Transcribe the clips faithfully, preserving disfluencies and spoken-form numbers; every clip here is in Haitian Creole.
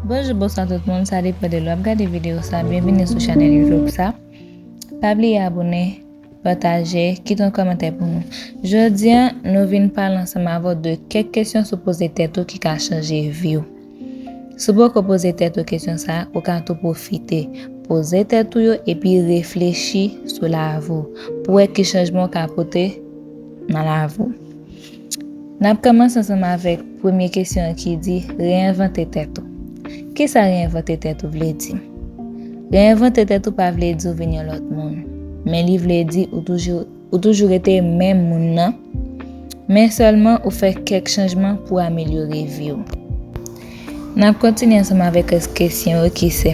Bonjou, bonswa tout moun, sa depann de lè w ap gade videyo sa. Byenvini sou chanèl YouTube sa. Pa bliye abòne, pataje, kite yon kòmantè pou nou. Jodi a, nou vin pale ansanm avè w de kèk kesyon sou poze tèt ou ki ka chanje vi w. Si w poko poze tèt ou kesyon sa, ou ka tou pwofite poze tèt ou yo epi reflechi sou lavi w pou wè ki chanjman w ka pote nan lavi w. N ap kòmanse ansanm avèk premye kesyon an ki di, reyenvante tèt ou. Kisa reyenvante tèt ou vle di? Reyenvante tèt ou pa vle di w vin yon lòt moun, men li vle di ou toujou, ou toujou rete menm moun nan, men sèlman ou fè kèk chanjman pou amelyore vi w. N ap kontinye ansanm avèk rès kesyon yo ki se,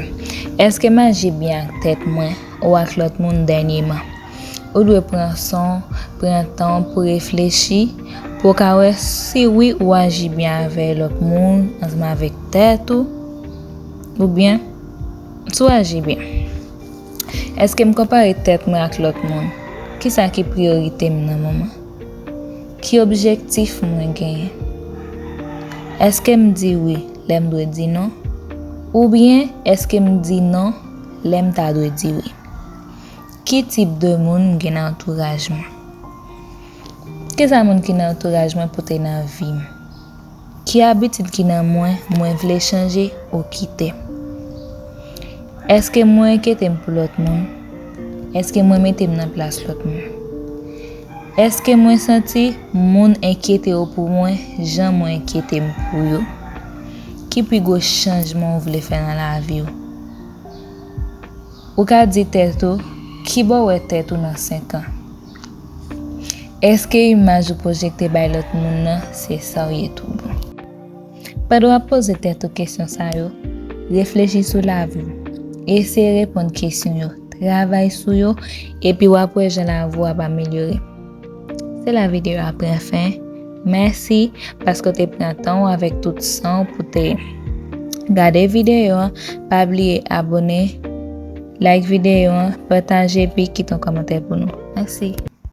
èske m aji byen ak tèt mwen ou ak lòt moun dènyèman? Ou dwe pran san w, pran tan w pou reflechi, pou w ka wè si wi ou aji byen avè lòt moun, ansanm avèk tèt ou, oubyen si w aji byen. Èske m konpare tèt mwen ak lòt moun? Kisa ki priyorite m nan moman? Ki objektif mwen genyen? Èske m di wi lè m dwe di non? Oubyen èske m di non lè m ta dwe di wi? Ki tip de moun m gen nan antouraj mwen? Kisa moun ki nan antouraj mwen pote nan vi m? Ki abitid ki nan mwen, mwen vle chanje ou kite? Èske mwen enkyete m pou lòt moun? Èske mwen mete m nan plas lòt moun? Èske mwen santi moun enkyete yo pou mwen jan mwen enkyete m pou yo? Ki pi gwo chanjman w vle fè nan lavi w? Ou ka di tèt ou, kibò w wè tèt ou nan senk an? Èske imaj ou pwojekte bay lòt moun nan se sa w ye tou bon? Pandan w ap poze tèt ou kesyon sa yo, reflechi sou lavi w. Eseye reponn kesyon yo, travay sou yo, epi w ap wè jan lavi w ap amelyore. Se la videyo a pran fen. Mèsi paske w te pran tan w avèk tout san w pou te gade videyo an. Pa bliye abòne, like videyo an, pataje epi kite yon kòmantè pou nou. Mèsi.